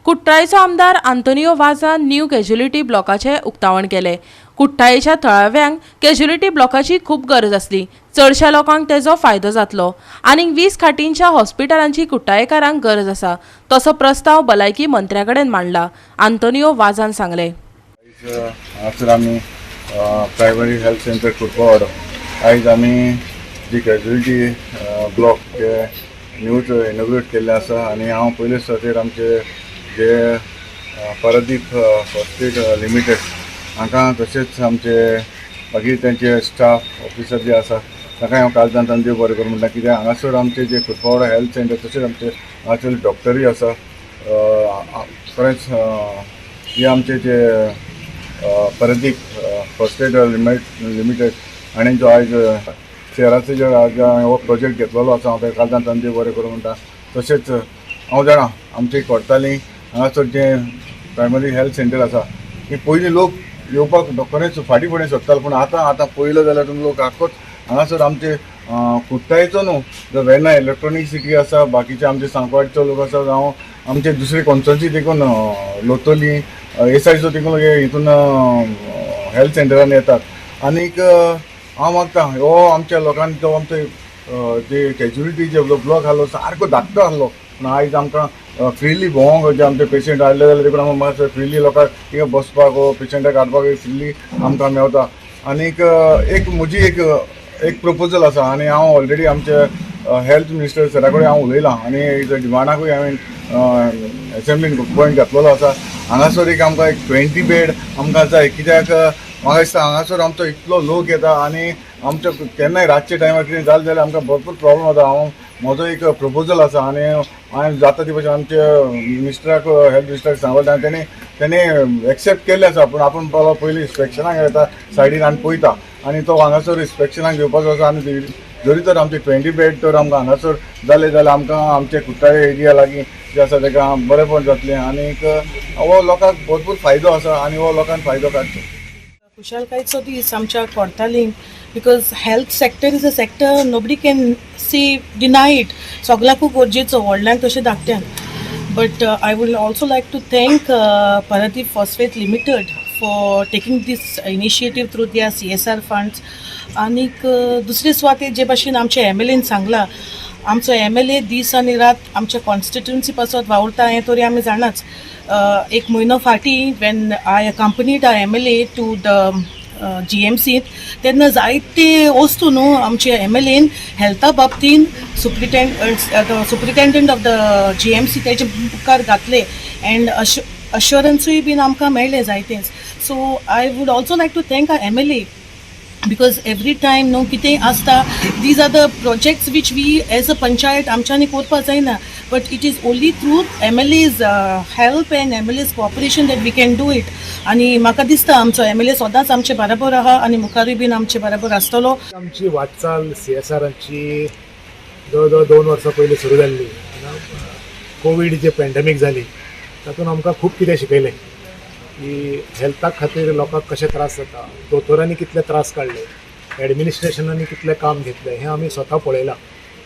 कुठ्ठाळेचो आमदार Antonio वाजान new casualty ब्लॉकाचें उक्तावण केलें. कुठ्ठाळेच्या थळाव्यांक कॅज्युलिटी ब्लॉकाची खूब गरज आसली. चडश्या लोकांक तेजो फायदो जातलो. आनीक 20 खाटींच्या हॉस्पिटलांची कुठ्ठाळेकारांक गरज आसा. तसो प्रस्ताव भलायकी मंत्र्या कडेन मांडला, आंतोनियो वाजान सांगलें. आयज हांगासर आमी प्रायमरी हेल्थ सेंटर कुरपावाडो, आयज आमी जी कॅज्युलिटी ब्लॉक जे न्यूज इनॉग्रेट केल्लें आसा आनी हांव पयले सुवातेर आमचे जे पारादीप फॉस्फेट लिमिटेड हांकां, तशेंच आमचे बाकी तेंचे स्टाफ ऑफिसर जे आसा तांकां हांव काळजान देव बरें करूं म्हणटा. कित्याक हांगासर आमचे जे कुरपावाडो हेल्थ सेंटर, तशेंच आमचे हांगासर डॉक्टरूय आसा. खरेंच हे आमचे जे पारादीप फॉस्फेट लिमिटेड आनी जो आयज शहराचो जो आज हो प्रोजेक्ट घेतलेलो आसा, हांव ताका काळजान देव बरें करूं म्हणटा. तशेंच हांव जाणा, आमचे कोडताली हांगासर जें प्रायमरी हेल्थ सेंटर आसा की पयलीं लोक येवपाक खरेंच फाटीं फुडें सोदताले, पूण आतां आतां पयलो जाल्यार तुमी लोक आख्खोच हांगासर आमचे कुठ्ठाळेचो न्हू, जो वेर्णा इलेक्ट्रॉनीक सिटी आसा, बाकीचे आमचे सांकवाळचो लोक आसा, जावं आमचे दुसरे कॉन्स्टिट्युन्सी देखून लोतोली हे सायडचो देखून हितून हेल्थ सेंटरान येतात. आनीक हांव मागता, हो आमच्या लोकांनी जो आमचो जे कॅज्युलिटी जे ब्लॉक आहलो, सारको धाकटो आहलो, पूण आयज आमकां फ्रिली भोंवोंक जे आमचे पेशंट आयले जाल्यार देखून आमकां मातशें फ्रिली लोकांक थिंगा बसपाक वो पेशंटाक हाडपाक फ्रिली आमकां मेवता. आनीक एक म्हजी एक एक प्रपोजल आसा आनी हांव ऑलरेडी आमचे हेल्थ मिनिस्टर सरा कडेन हांव उलयलां आनी डिमांडाकूय हांवें एसेंब्लीन पॉयंट घातलेलो आसा. हांगासर एक आमकां एक 20 बेड आमकां जाय, कित्याक म्हाका दिसता हांगासर आमचो इतलो लोक येता आनी आमचो केन्नाय रातच्या टायमार कितें जालें जाल्यार आमकां भरपूर प्रॉब्लम जाता. हांव म्हजो एक प्रपोजल आसा आनी हांवें जाता ती भशेन आमच्या मिनिस्टराक, हेल्थ मिनिस्टराक सांगलें आनी तेणी एक्सेप्ट केल्लें आसा. पूण आपूण बाबा पयलीं इन्स्पेक्शनाक येता सायडीन आनी पळयता आनी तो हांगासर इन्स्पेक्शनाक घेवपाचो आसा. आनी जरी तर आमचे 20 बेड तर आमकां हांगासर जाले जाल्यार आमकां आमचे कुठ्ठाळे एरिया लागीं जे आसा ताका बरेंपण जातलें आनीक हो लोकांक भरपूर फायदो आसा आनी हो लोकांक फायदो काडचो. खुशालकायेचो दीस आमच्या Cortalim, because health sector is a sector nobody can say deny it. सगळ्याकूय गरजेचो, व्हडल्यांक तशें धाकट्यांक. But I would also like to thank Paradeep Phosphate Limited for taking this initiative through their CSR funds. आनीक दुसरे सुवातेर जे भाशेन आमचे एमएलएन सांगलां, आमचो एमएलए दीस आनी रात आमच्या कॉन्स्टिट्युन्सी पासत वावुरता हें तरी आमी जाणाच. एक म्हयनो फाटीं when I accompanied our MLA to the जीएमसींत, तेन्ना जायते वस्तू न्हू आमचे एमएलएन हेल्था बाबतीन superintendent of the GMC तेजे मुखार घातले एंड अश्योरन्सूय बीन आमकां मेळ्ळें जायतेच. So I would also like to thank our MLA, because every time न्हू कितेंय आसता, these are the projects which we as a panchayat आमच्यांनी करपा जायना, but it is only through MLA's help and MLA's cooperation that we can do it. आनी म्हाका दिसता आमचो एमएलए सदांच आमचे बराबर आहा आनी मुखारूय बीन आमचे बराबर आसतलो. आमची वाटचाल सीएसआराची जवळ जवळ 2 वर्सां पयलीं सुरू जाल्ली. कोवीड जे पॅन्डेमीक जाली, तातूंत आमकां खूब कितें शिकयलें की हेल्था खातीर लोकांक कशे त्रास जाता, दोतोरांनी कितले त्रास काडले, एडमिनिस्ट्रेशनांनी कितलें काम घेतलें, हें आमी स्वता पळयलां.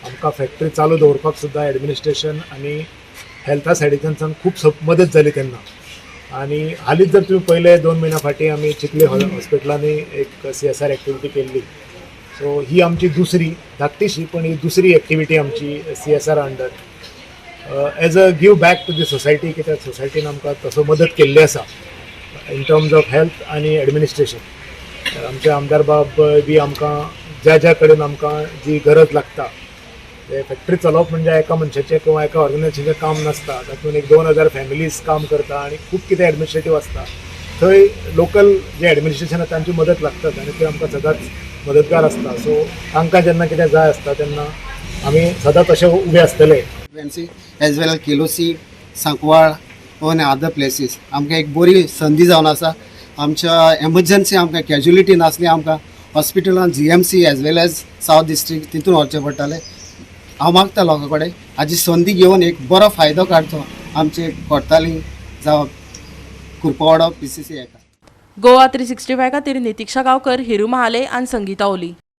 आमकां फॅक्टरी चालू दवरपाक सुद्दां एडमिनिस्ट्रेशन आनी हेल्था सायडीच्यान खूब मदत जाली तेन्ना. आनी हालींच जर तुमी पळयलें, 2 म्हयन्या फाटीं आमी चिखले हॉस्पिटलांनी एक सीएसआर एक्टिविटी केल्ली. सो ही आमची दुसरी धाकटीशी, पण ही दुसरी एक्टिविटी आमची CSR under, as a give back to the society, कित्याक सोसायटीन आमकां तसो मदत केल्ली आसा इन टर्म्स ऑफ हेल्थ आनी एडमिनिस्ट्रेशन. आमचे आमदार बाब बी आमकां ज्या ज्या कडेन आमकां जी गरज लागता, ते फॅक्टरी चलोवप म्हणजे एका मनशाचें किंवा एका ऑर्गनायझेशनाचें काम नासता. तातूंत एक 2000 फॅमिलीज काम करता आनी खूब कितें एडमिनिस्ट्रेटीव आसता. थंय लोकल जे एडमिनिस्ट्रेशन आसा तांची मदत लागतात आनी ते आमकां सदांच मदतगार आसता. सो तांकां जेन्ना कितें जाय आसता तेन्ना आमी सदांच अशे उबे आसतले. एज वेल केलोसी, सांकवाळ आनी अदर प्लेसीस आमकां एक बरी संदी जावन आसा. आमच्या एमर्जन्सी आमकां कॅज्युलिटी नासली, आमकां हॉस्पिटलान GMC as well as South District तितून व्हरचें पडटालें. हांव मागता लोकां कडेन हाजी संदी घेवन एक बरो फायदो काडचो आमचे कोडताली जावं कुरपवाडो पीसीसी हेका. गोवा 365 खातीर नितिक्षा गांवकर, हिरू महाले आनी संगीता ओली.